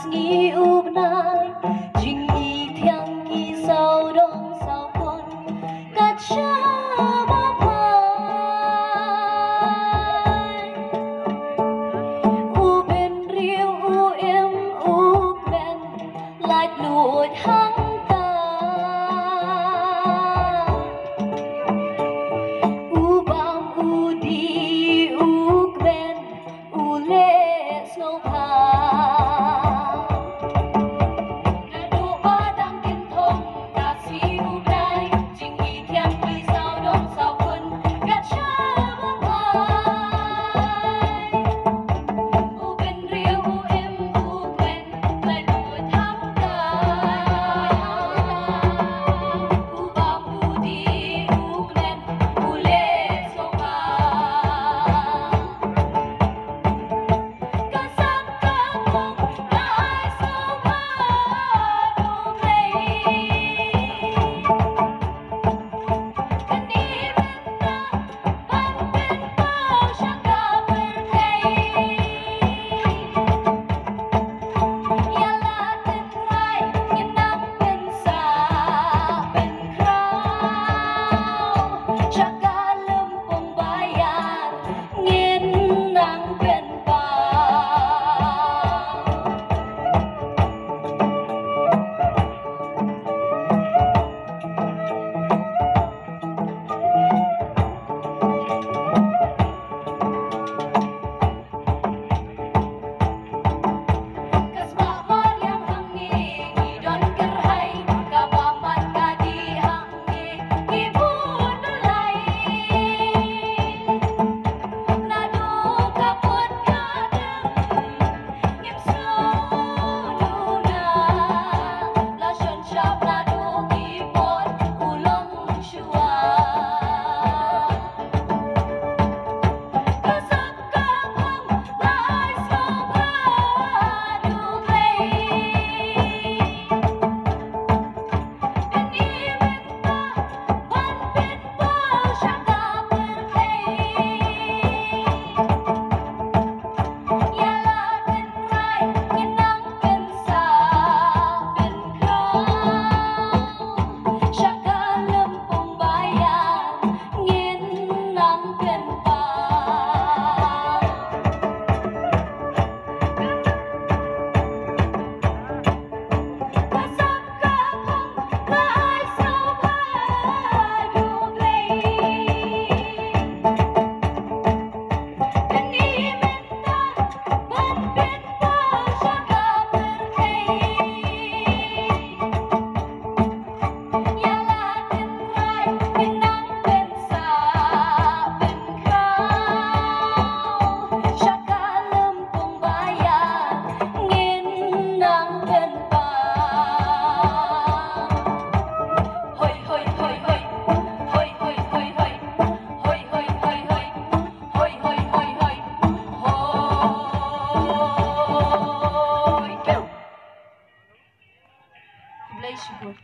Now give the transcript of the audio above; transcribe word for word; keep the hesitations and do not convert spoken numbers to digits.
Ngi u bnai, jingithiang ki sawdong sawkun, kat shaba phai. U bynriew u im u kmen, lait luid hangta. U bam u dih u kmen, u leh sngewbha. Naduh ba dang kynthong ka sngi u bnai, jingithiang ki sawdong sawkun kat shaba phai. U bynriew u im u kmen, lait luid hangta. U bam u dih u kmen, u leh sngewbha. Ngin nang pynpaw. Ka spah mariang hangne ngi don kyrhai, kaba man ka dih hangne ngi bun lai. Naduh ka put ka dang ngim sngewduna, la shon shap naduh ki por u long shuwa. Ka sak ka phang la ai sngewbha duh Blei. Pynï mynta ban pynpaw sha ka pyrthei. Ïa la tynrai ngin nang pynsah pynkhraw. Sha ka lympung ba ïa ngin nang pynpaw. Ka sak ka phang la ai sngewbha duh Blei. Pynï mynta ban pynpaw sha ka pyrthei. Ïa la tynrai ngin nang pynsah pynkhraw. Sha ka lympung ba ïa ngin nang pynpaw. Hoi, hoi, hoi, hoi. Hoi, hoi, hoi, hoi. Hoi, hoi, hoi, hoi. Hoi, hoi, hoi, hoi. Hoi. Khublei shibun.